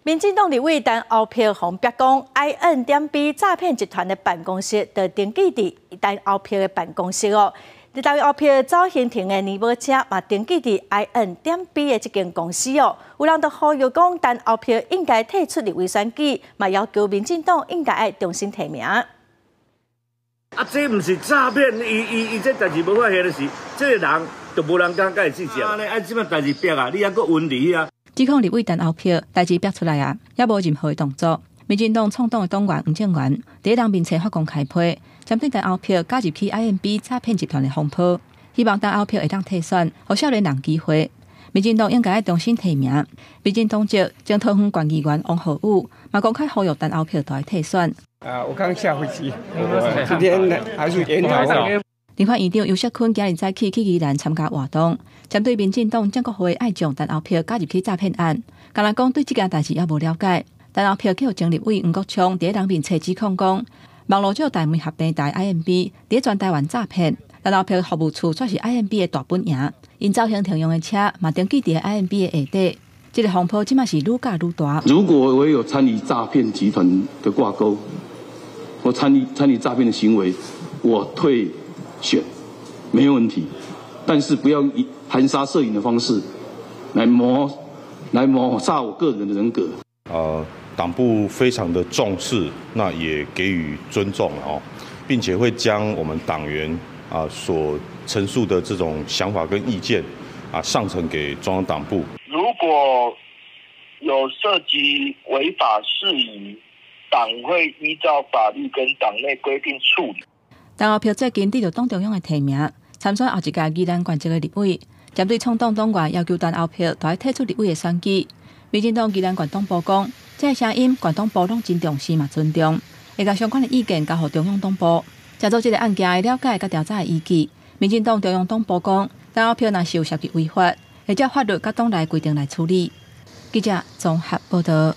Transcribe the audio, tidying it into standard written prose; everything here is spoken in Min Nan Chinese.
民進黨立委陳歐珀予人逼供，IN.B 詐騙集團的辦公室就登記佇陳歐珀的辦公室哦。佇陳歐珀走行程的年報車嘛登記佇 IN.B 的這間公司哦。有人就呼籲講，陳歐珀應該退出立委選舉，嘛要求民進黨應該愛重新提名。啊，這毋是詐騙，伊伊伊這代誌無發現的是，這个人就無人敢共伊計較。啊，啊，這擺代誌逼啊，你猶閣溫佇啊？指控立委陳歐珀代誌逼出來啊，猶無任何的動作。民進黨創黨的黨員黃正元佇人面前發公開批，針對陳歐珀加入去 IMB 詐騙集團的風波，希望陳歐珀會當退選，予少年人機會。民進黨應該愛重新提名。民進黨籍前桃園縣議員王浩宇嘛公開呼籲陳歐珀愛退選。啊，我剛下飛機，今天還是研討。立法院長游錫堃今日早起去宜蘭參加活動，針對民進黨蔣國輝愛將陳歐珀加入去詐騙案，敢若講對這件代誌猶無了解。陳歐珀去前立委黃國昌佇人面前指控講，網路借貸媒合平台 IMB 佇全台灣詐騙，陳歐珀服務處煞是 IMB 的大本營，𪜶走行程用的車嘛登記佇 IMB 的下底。這個風波這馬是愈攪愈大。如果我有參與詐騙集團的掛鈎，或參與詐騙的行為，我退選沒有問題，但是不要以含沙射影的方式來抹殺我個人的人格。黨部非常的重視，那也給予尊重哦，並且會將我們黨員啊所陳述的這種想法跟意見啊上呈給中央黨部。如果有涉及違法事宜，黨會依照法律跟黨內規定處理。陳歐珀最近得著黨中央的提名，參選後一屆宜蘭縣籍的立委，針對創黨黨員要求陳歐珀愛退出立委的選舉，民進黨宜蘭縣黨部講，這个聲音縣黨部攏真重視嘛尊重，會共相關的意見交予中央黨部，藉做這个案件的了解佮調查的依據。民進黨中央黨部講，陳歐珀若是有涉及違法，會照法律佮黨內規定來處理。記者綜合報導。